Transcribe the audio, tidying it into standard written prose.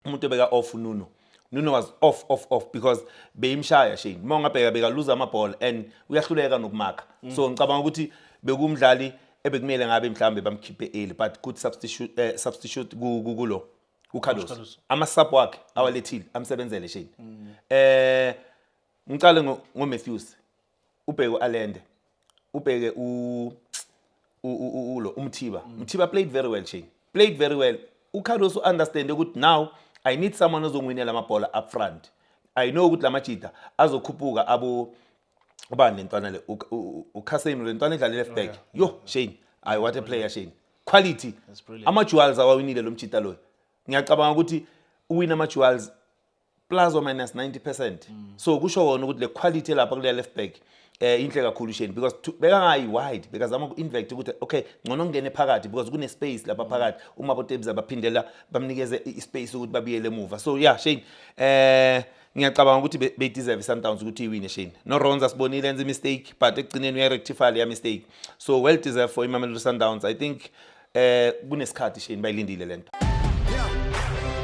Umuntu ebeka off uNuno, Nuno was off, off, off because beyimshaya, Shane. Uma ungabheka, bekaluza amabhola and uyahluleka nokumakha. So ngicabanga ukuthi bekumdlali ebekumele ngabe mhlambe bamkhiphe early, but good substitute kulo uCarlos. Cardoso. Ama-sub wakhe awalethile amsebenzele, Shane. Ngicale ngo Matthews, ubheke uAlende, ubheke u ulo uMthiba. Mthiba played very well, Shane, played very well. UCarlos understand ukuthi now I need someone ozongwinela amabhola up front. I know ukuthi lamajita azokhuphuka, abo ubani lentwana le, uCasemiro, lentwana edlala left back. Yo Shane, ay, what a player, Shane, quality. That's brilliant. Ama-duels awawinile lo mjita loyo, ngiyacabanga ukuthi uwina ama-duels plus or minus 90%. So kusho kona ukuthi le quality lapha kule left back inhle kakhulu, Shane, because bekangayi wide, bekazama uku-invert ukuthi okay, ngcono ngene phakathi because kune space lapha phakathi uma boTebza baphindela bamnikeze i-space ukuthi babuyele emuva. So yeah, Shane, ngiyacabanga ukuthi beyideserve i-Sundowns ukuthi iwine, Shane. No Ronza sibonile enza mistake, but ekugcineni uyarectify leya mistake. So well deserved for iMamelodi Sundowns. I think kunesikhathi, Shane, bayilindile lento. Yeah.